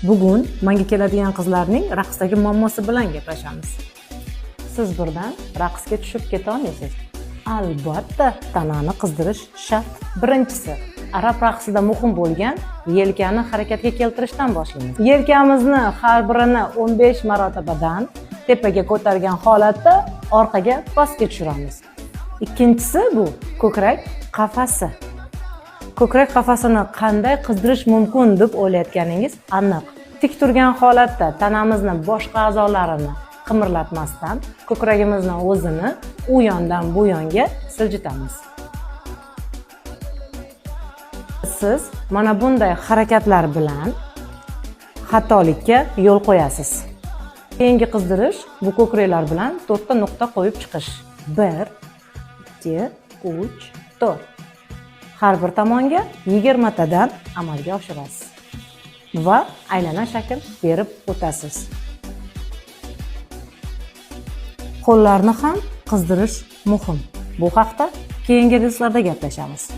Bugun menga keladigan qizlarning raqsdagi muammosi bilan gaplashamiz. Siz birdan raqsga tushib keta olmaysiz. Albatta, tanani qizdirish shart. Birinchisi, arab raqsida muhim bo'lgan yelkani harakatga keltirishdan boshlaymiz. Yelkamizni har birini 15 marotabadan tepaga ko'targan holatda orqaga, pastga tushiramiz. Ikkinchisi, bu ko'krak qafasi. Ko'krak qafasini qanday qizdirish mumkin deb o'ylayotganingiz aniq. Tik turgan holatda tanamizni boshqa a'zolarini qimirlatmasdan ko'kragimizni o'zini u yondan bu yonga siljitamiz. Siz mana bunday harakatlar bilan xatolikka yo'l qo'yasiz. Keyingi qizdirish, bu ko'kraklar bilan to'rtta nuqta qo'yib chiqish. Bir, ikki, uch, to'rt. Har bir tomonga 20 tadan amalga oshirasiz va aylana shakl berib o'tasiz. Qo'llarni ham qizdirish muhim. Bu haqda keyingi reelslarda gaplashamiz.